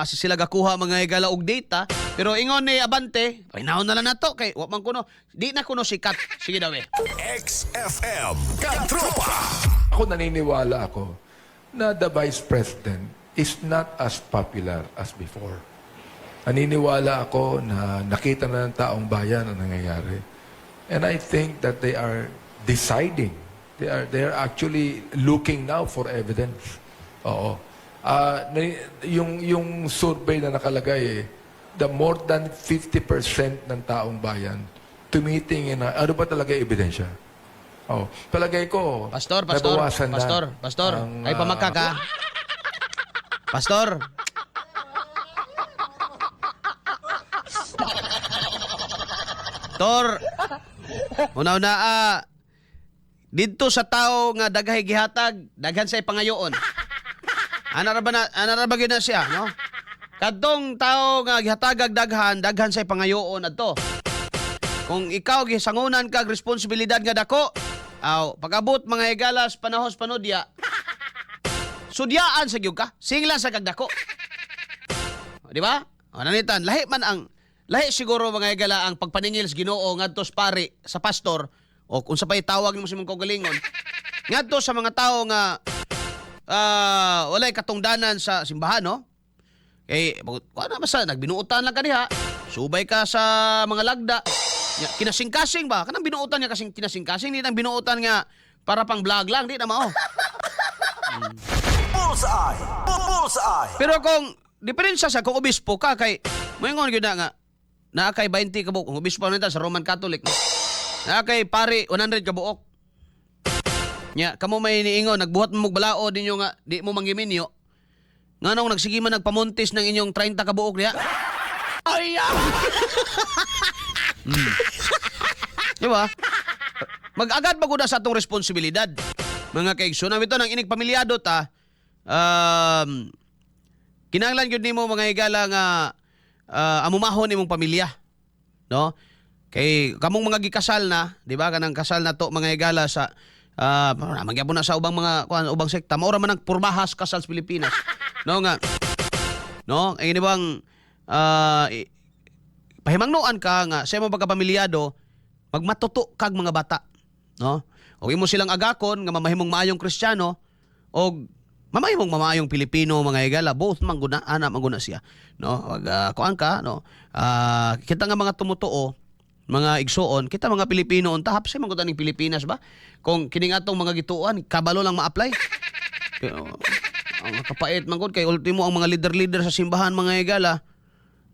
Asa sila gakuha, mga higala, og data. Pero ingon ni Abante, pahinahon na lang nato kay wa man kuno, di na kuno sikat. Sige daw eh. XFM Katropa. Ako, naniniwala ako na the Vice President is not as popular as before. Naniniwala ako na nakita na ng taong bayan ang nangyayari. And I think that they are deciding. They are actually looking now for evidence. Oo. Ah, yung survey na nakalagay eh, the more than 50% ng taong bayan tumitingin na ano ba talaga ebidensya? Oh, palagay ko, Pastor, pastor, nabawasan na pastor, pastor, ang, ay pamaka ka. Pastor. Tor, una-una didto sa tao nga daghay gihatag, daghan sa pangayoon. Ana ra ba na, ana ra ba gyud na siya, no? Kadtong tao nga gihatagag daghan, daghan sa pangayoon adto. Kung ikaw gisangunan kag responsibilidad nga dako, aw pag-abot, mga higalas, panahos panudya, sudyaan sa gyud ka, singlan sa kag dako. Di ba? O nanitan, lahi man ang lahi siguro, mga higala, ang pagpaningil sa Ginoo ngadto sa pari, sa pastor o kung sa pay tawag nimo sa imong kaugalingon ngadto sa mga tao nga walay katungdanan sa simbahan, no? Kay kuan na basta nagbinuotan lang ka diha, subay ka sa mga lagda. Nya, kinasingkasing ba? Kanang binuotan niya kasing kinasingkasing, di nang binuotan nga para pang vlog lang, di na mao. Bullseye. Bullseye. Pero kung diferensya sa kung obispo ka kay moingon gyud na nga naa kay 20 ka buok kung obispo nita sa Roman Catholic, no? Naa kay pari 100 ka buok. Nya kamo may niingon nagbuhat mo og balaod ninyo nga di mo manggiminyo. Nganong nagsige man nagpamontis ng inyong 30 ka buok diha? Ay! Di ba? Mag-agad maguna sa atong responsibilidad. Mga kaigsoon, ito nang inig pamilyado ta, kinahanglan gyud nimo, mga higala, nga amumahon nimong pamilya. No? Kay kamong mga gikasal na, di ba, kanang kasal na to, mga higala, sa magyapon na sa ubang mga kuan, ubang sekta, mao ra man ang purmahas kasal sa Pilipinas. No nga. No, ay bang pahimangnoan ka nga sa imong pagkapamilyado magmatuto kag mga bata, no? Og imo silang agakon nga mamahimong maayong Kristiyano og mamahimong mamaayong Pilipino, mga higala. Both man guna ana, man guna siya, no? Pag kuan ka, no, kita nga mga tumutuo, mga igsuon, kita mga Pilipino unta hapsay man gud aning Pilipinas ba kung kining atong mga gituohan kabalo lang ma-apply. Pero, ang kapait man gud kay ultimo ang mga leader-leader sa simbahan, mga higala,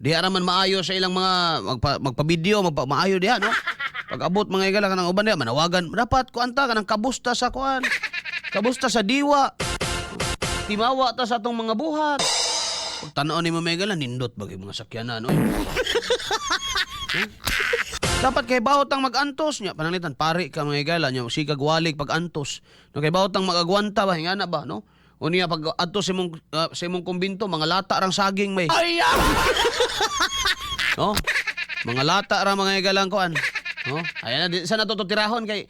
di ra man maayo sa ilang mga magpa-video, maayo diha, no? Pag abot, mga higala, kanang uban diha manawagan, dapat kuan ta kanang kabusta sa kuan. Kabusta sa diwa. Timawa ta sa atong mga buhat. Pag tan-aw ni mga higala, nindot bagay mga sakyanan, oy. Dapat kay bawot ang mag-antos niya. Pananglitan, pari ka, mga higala niya, sikag walig pag antos. No, kay bawot ang mag-agwanta ba, hingana ba, no? O niya pag adto sa imong kumbinto, mga lata rang saging may. Ay! No? Mga lata ra, mga higalang, kuan. No? Ayan na, di, sa nato to tirahon kay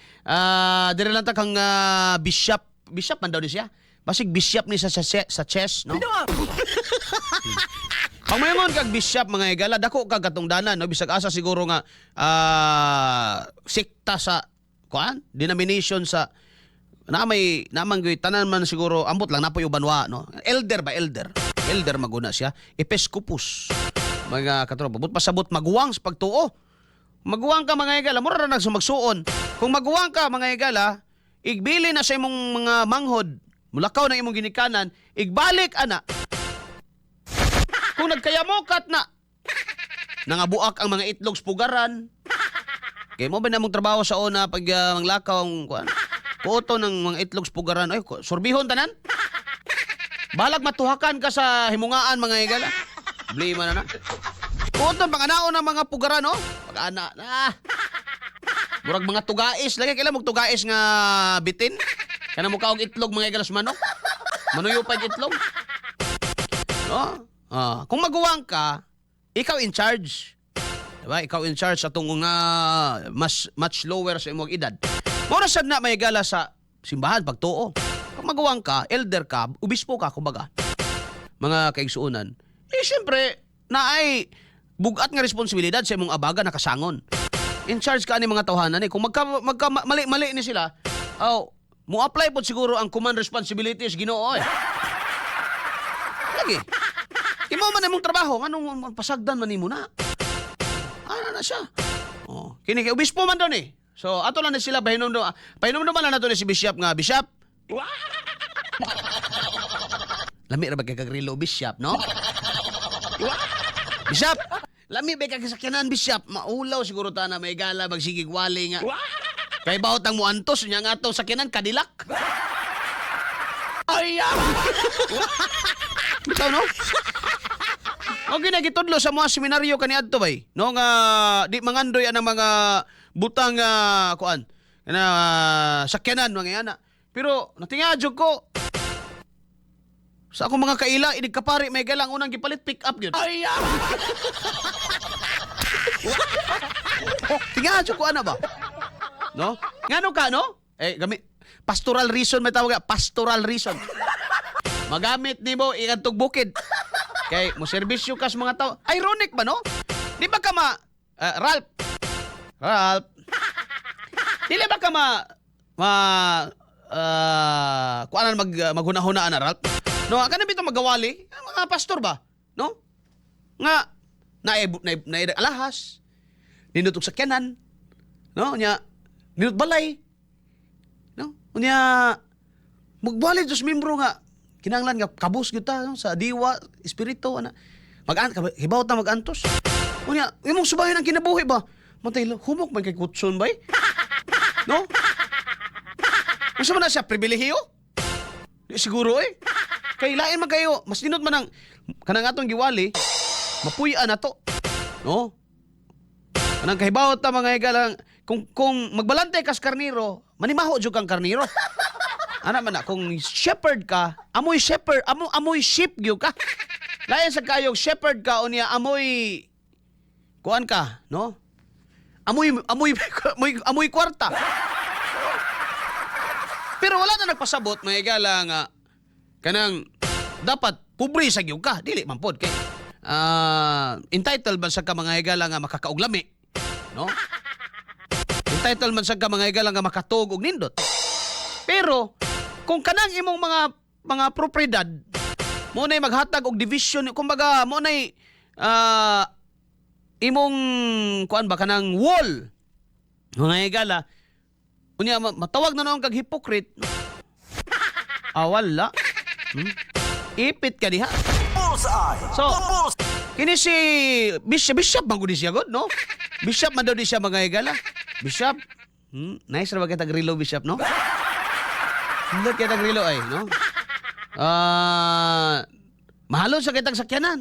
dire lang ta kang bishop, bishop man daw ni siya. Basig bishop ni sa chess, no? Pag mayroon kag bishop, mga higala, dako kag katungdanan, no? Bisag asa siguro nga sekta sa kuan, denomination sa na may naman gyud tanan man siguro, ambot lang napoy uban wa, no? Elder ba, elder? Elder maguna siya, episcopus. Mga katropa, but pasabot maguwang sa pagtuo. Maguwang ka, mga higala, mura ra nag magsuon. Kung maguwang ka, mga higala, igbili na sa imong mga manghod, mulakaw ng imong ginikanan, igbalik ana. Kung nagkayamokat na, nangabuak ang mga itlog sa pugaran. Kay mo ba na mong trabaho sa una pag manglakaw ang kuan? Kuoto ng mga itlog sa pugaran. Ay, sorbihon tanan. Balag matuhakan ka sa himungaan, mga higala. Blima na na. Kuoto pang anaon ng mga pugaran, oh. Pag ana na. Murag mga tugais lagi kailan mo tugais nga bitin. Kana mo kaog itlog, mga higala, sa manok. Manuyo pa itlog. No? Ah, kung maguwang ka, ikaw in charge. Diba? Ikaw in charge sa tungong nga mas much lower sa imong edad. Mora sad na may gala sa simbahan pagtuo. Kung maguwang ka, elder ka, obispo ka kumbaga. Mga kaigsuonan, Eh siyempre, naay bugat nga responsibilidad sa imong abaga nakasangon. In charge ka ani mga tawhanan eh. Kung magka, magka mali mali ni sila, oh, mo apply pod siguro ang command responsibilities Ginoo eh. Lagi. Imo man imong trabaho, nganong pasagdan man nimo na? Ano na siya? Oh, kini kay obispo man doon eh. So ato lang na sila pahinomdom pahinomdom lang nato ni si Bishop nga Bishop. Lami ra ba kay kagrilo Bishop, no? Bishop, lami ba kay kasakyanan Bishop? Maulaw siguro ta na may gala magsigig wali nga. Kay baot ang muantos nya nga atong sakyanan Cadillac. Ay! Bitaw no? Okay na gitudlo sa mga seminaryo kaniadto bay. No nga di mangandoy ang mga butang kuan na sakyanan mga ana. Pero natinga jud ko sa akong mga kaila inig kapari may galang unang gipalit pick up gyud. Ay! Tinga jud ko ana ba? No? Ngano ka no? Eh gami pastoral reason may tawag pastoral reason. Magamit nimo ikadtog bukid. Kay mo serbisyo ka sa mga tao. Ironic ba no? Di ba ka ma Ralph? Ralph. Dili ba ka ma ma kuanan mag maghuna-hunaan na Ralph? No, kana bitaw magawali ang mga pastor ba? No? Nga naay na, na, alahas. Nindot og sakyanan. No, nya nindot balay. No? Unya magwali dos membro nga kinahanglan nga kabus gyud ta no, sa diwa, espiritu ana. Mag hibaw ta magantos. Unya imong subahin ang kinabuhi ba? Matay humok man kay kutson bay. No? Unsa man na siya pribilehiyo? Di siguro eh. Kay lain man kayo, mas dinot man ang kanang atong giwali, mapuy-an na to. No? Kanang kahibaw ta mga higalang kung magbalante kas karniro, manimaho jud kang karniro. Ana man na kung shepherd ka, amoy shepherd, amo amoy sheep gyud ka. Lain sa kayog shepherd ka unya amoy kuan ka, no? Amoy amoy amoy, amoy kwarta. Pero wala na nagpasabot mga higala nga kanang dapat pobre sa gyud ka, dili man pod kay entitled man sa ka mga higala nga makakauglami, no? Entitled man sa ka mga higala nga makatuog og nindot. Pero kung kanang imong mga propriedad mo nay maghatag og division, kumbaga mo nay imong kuan ba kanang wall mga higala unya matawag na noon kag hypocrite. Ah, wala. Ipit ka diha. Bullseye! So, Bullseye! kini si Bishop, Bishop man gud ni siya god, no? Bishop man daw di siya mga higala. Bishop, nice ra ba kita grilo Bishop, no? Hindi kita grilo ay, no? Mahalo sa kitang sakyanan.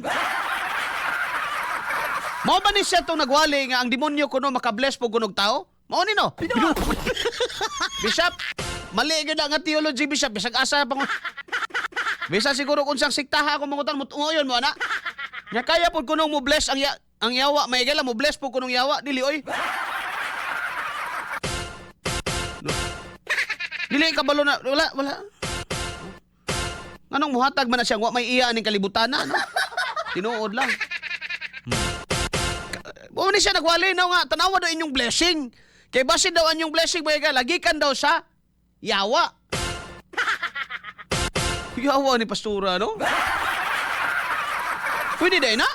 Mao ba ni siya itong nagwali nga ang demonyo kuno makabless po kunog tao? Mao ni no? Bishop, mali gyud nga theology Bishop, bisag asa pa ko. Bisa siguro kung siyang siktaha ako mangutan mo tungoyon mo ana. Nya kaya pud kunong mo bless ang ya, ang yawa, may gala mo bless pud kunong yawa, dili oy. No. Dili kabalo na wala wala. Nganong muhatag man na siya wa may iya aning kalibutan na, no? Tinuod lang. Mo ni siya nagwali no nga tanawa daw inyong blessing. Kay basin daw ang inyong blessing may gala gikan daw sa yawa. Yawa ni pastora no? Pwede din na?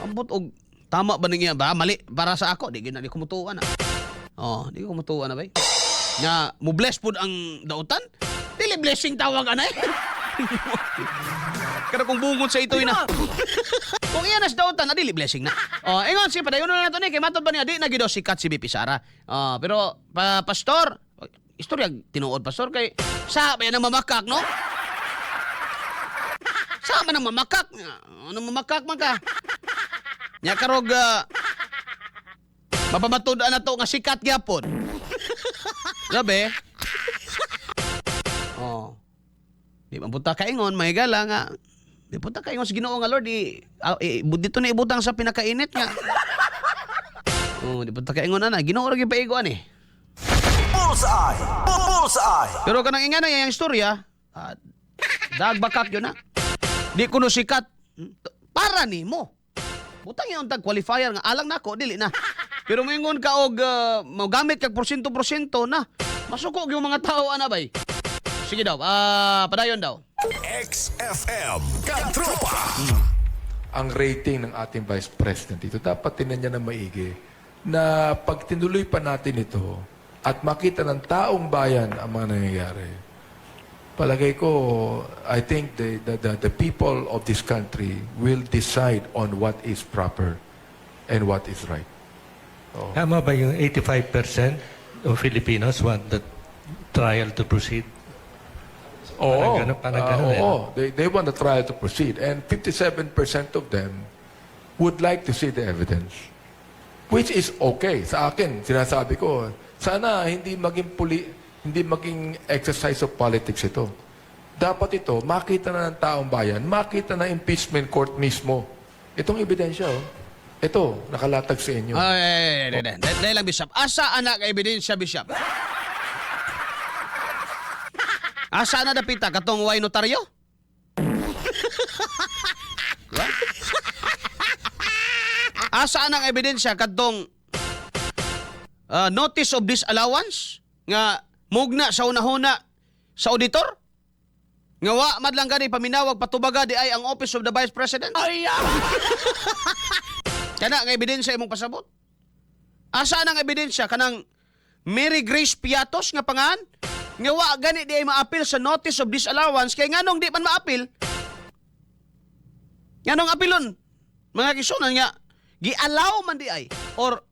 Ambot og tama ba niya ba? Mali para sa ako di gyud na di ko mutuan na. Oh, di ko mutuan na bay. Nga mo bless pud ang dautan? Dili blessing tawag anay. Pero kung bungot sa ito'y na. Kung iyan as dautan, adili blessing na. Oh, ingon si padayon na nato ni kay matod ba niya di na gyud sikat si BP Sara. Oh, pero pa, pastor, istorya tinuod pastor kay sa ba yan ang mamakak no? Sa man ang mamakak? Ano mamakak man ka? Nya karog mapamatud-an na to nga sikat gyapon. Grabe. Oh. Di man punta kaingon, may gala nga. Di punta kaingon sa Ginoo nga Lord, di, dito na ibutang sa pinakainit nga. Oh, di punta kaingon na na. Ginoo ra gyud paiguan eh. Bullseye! Bullseye! Pero kanang inga na iyang istorya, dagbakak yun na. Di kuno sikat. Para nimo. Butang yung tag qualifier nga alang nako dili na. Pero moingon ka og mogamit kag porsyento-porsyento na. Masuko yung mga tao ana bay. Sige daw, padayon daw. XFM. Katropa. Ang rating ng ating Vice President dito, dapat tinan niya na maigi na pag tinuloy pa natin ito at makita ng taong bayan ang mga nangyayari, palagay ko, I think the people of this country will decide on what is proper and what is right. Tama ba yung 85% of Filipinos want the trial to proceed? Oo. Parang ganun eh, Oo. They want the trial to proceed. And 57% of them would like to see the evidence. Which is okay. Sa akin, sinasabi ko, sana hindi maging exercise of politics ito. Dapat ito, makita na ng taong bayan, makita na impeachment court mismo. Itong ebidensya, oh. Ito, nakalatag sa inyo. Ay, ay, ay, ay, ay, ay, ay, lang, Bishop. Asa anak ebidensya, Bishop? Asa na dapita katong way notaryo? Diba? Asa ang ebidensya kadtong notice of disallowance nga mugna sa unahuna sa auditor? Nga wa madlang gani paminawag patubaga di ay ang Office of the Vice President? Ay! Kana nga ebidensya imong pasabot? Asa nang ebidensya kanang Mary Grace Piatos nga pangan? Nga wa gani di ay maapil sa notice of disallowance kay nganong di man maapil? Nganong apilon? Mga kisunan nga gi-allow man di ay or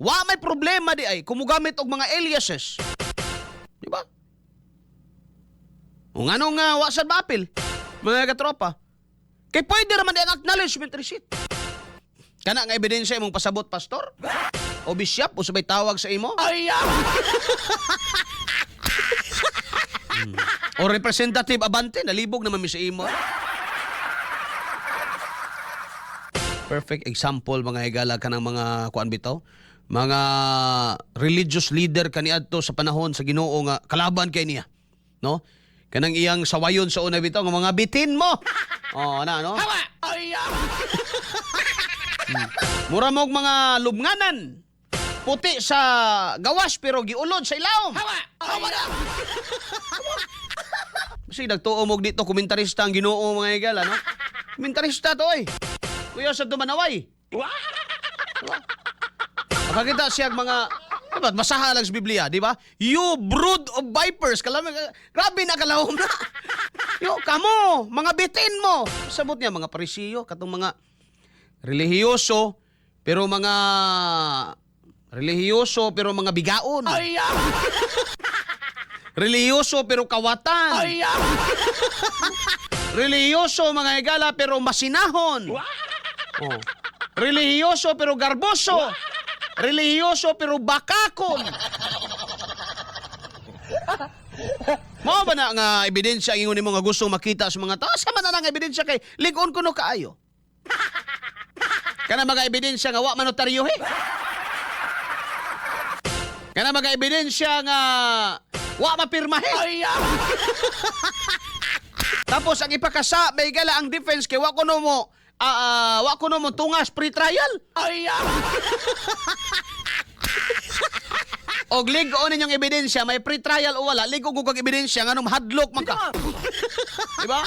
wa may problema di ay kung mogamit og mga aliases. Di ba? O nganong nga wa sad maapil? Mga katropa. Kay pwede raman di ang acknowledgement receipt. Kana nga ebidensya imong pasabot, pastor? O bishop o sabay tawag sa imo? Ay! O Representative Abante, nalibog naman mi sa imo. Perfect example, mga higala, kanang mga kuan bitaw, mga religious leader kaniadto sa panahon sa Ginoo nga kalaban kay niya, no? Kanang iyang sawayon sa una bitaw nga mga bitin mo. Oh, na no? Mura mo'g mga lubnganan. Puti sa gawas pero giulod sa ilawom. Hawa! Hawa na! Kasi nagtuo mo dito komentarista ang Ginoo, mga higala, no? Komentarista to oy. Kuya sa Dumanaway. Diba? Makakita siya ang mga. Diba, basaha lang sa Biblia, di ba? "You brood of vipers." Kalam, grabe na kalahom na. "Yo, kamo, mga bitin mo." Sabot niya, mga Parisiyo, katong mga relihiyoso, pero mga relihiyoso, pero mga bigaon. Ay, relihiyoso, pero kawatan. Ay, relihiyoso, mga higala, pero masinahon. Oh. Relihiyoso, pero garboso. Relihiyoso, pero bakakon. Mao ba na nga ebidensya ang ingon nimo nga gusto makita sa mga tao? Sa man na nga ebidensya kay ligon kuno kaayo. Kana mga ebidensya nga wa man notaryo he. Kana mga ebidensya nga wa mapirmahe. Tapos ang ipakasa may gala ang defense kay wa kuno mo tungas pre-trial. Ay! Og lig-on ninyong ebidensya, may pre-trial o wala, lig-on kag ebidensya nganong hadlok man ka. Di ba?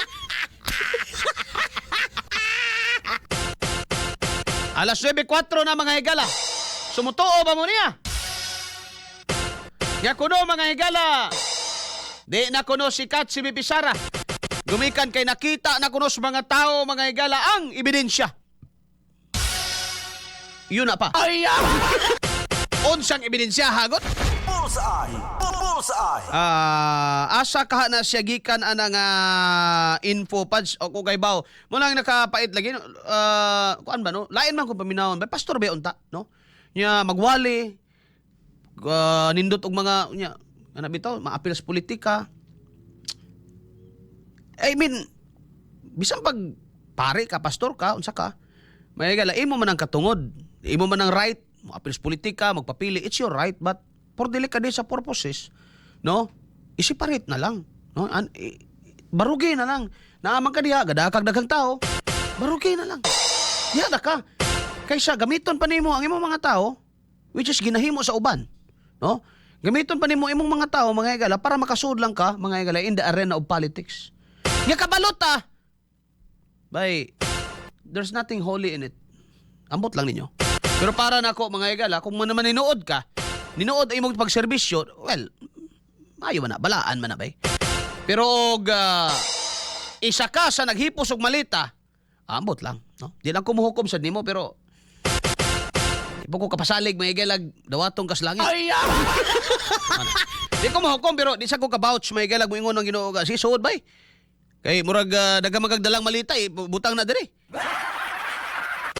Alas 9:04 na, mga higala. Sumutuo ba mo niya? Nga kuno, mga higala. Di na kuno sikat si VP Sara. Gumikan kay nakita na kuno sa mga tao, mga higala, ang ebidensya. Yun na pa. Ay! Unsang ebidensya hagot? Bullseye. Bullseye. Asa ka na siya gikan ana nga info pads o kung kay baw mo lang nakapait lagi no? Kuan ba no, lain man kung paminawon ba, pastor ba unta no nya magwali, nindot og mga nya ana bitaw maapil sa politika. I mean, bisan pag pare ka, pastor ka, unsa ka, may gala imo man ang katungod, imo man ang right moapil sa politika, magpapili, it's your right, but for dili ka sa purposes, no? I-separate na lang, no? Barugi na lang. Naaman ka diha, gadakag daghang tao. Barugi na lang. Diha na ka. Kaysa gamiton pa nimo ang imong mga tao, which is ginahimo sa uban, no? Gamiton pa nimo imong mga tao, mga higala, para makasud lang ka, mga higala, in the arena of politics. Nga kabalot ah. Bay, there's nothing holy in it. Ambot lang ninyo. Pero para nako, mga higala, kung man naman ninuod ka, ninuod ay imong pagserbisyo, well, maayo man na, balaan man na bay. Pero og isa ka sa naghipos og malita, ambot lang, no? Di lang ko muhukom sa nimo, pero di po ko kapasalig, mga higala, dawatong kas langit. Ay! Di ko mahukom, pero di sa ko ka-vouch, mga higala, muingon ang Ginoo ka. Si suod bay. Kay murag daghang magagdalang malita eh, butang na diri.